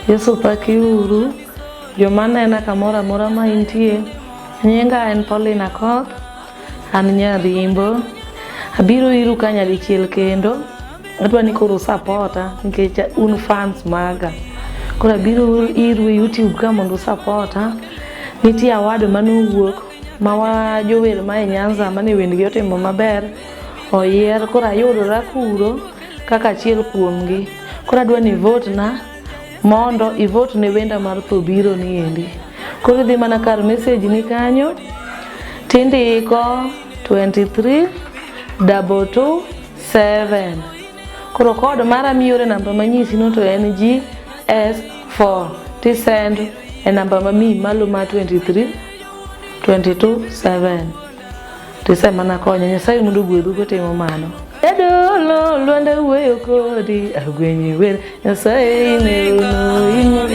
Yesu paki uru joma nena kamoro amora ma intie. Nyinga en Pauline Akoth, an nyarimbo. Abiro iru ka nyadichiel kendo. Adwa ni koro usapota nikech un fans maga. Koro abiro iru e YouTube ka mondo usapota. Nitie award manowuok ma wa jower ma e Nyanza mane wendgi otimo maber oyier koro ayudora kuro kaka achiel kuomgi. Koro adwa ni vote na mondo i vote ne wenda mar tho biro ni endi. Koro idhi mana kar message ni kanyo tindiko 23 22 7. Koro code mara mioro e namba manyisi no to en GS4 tisend e namba mamiyi malo mar 23 22 7 tisemana konya. Nyasaye mondo ogwedhu kutimo mano. Jadolo Lwanda wuoyo kodi agwenyi wer Nyasaye ineono ino.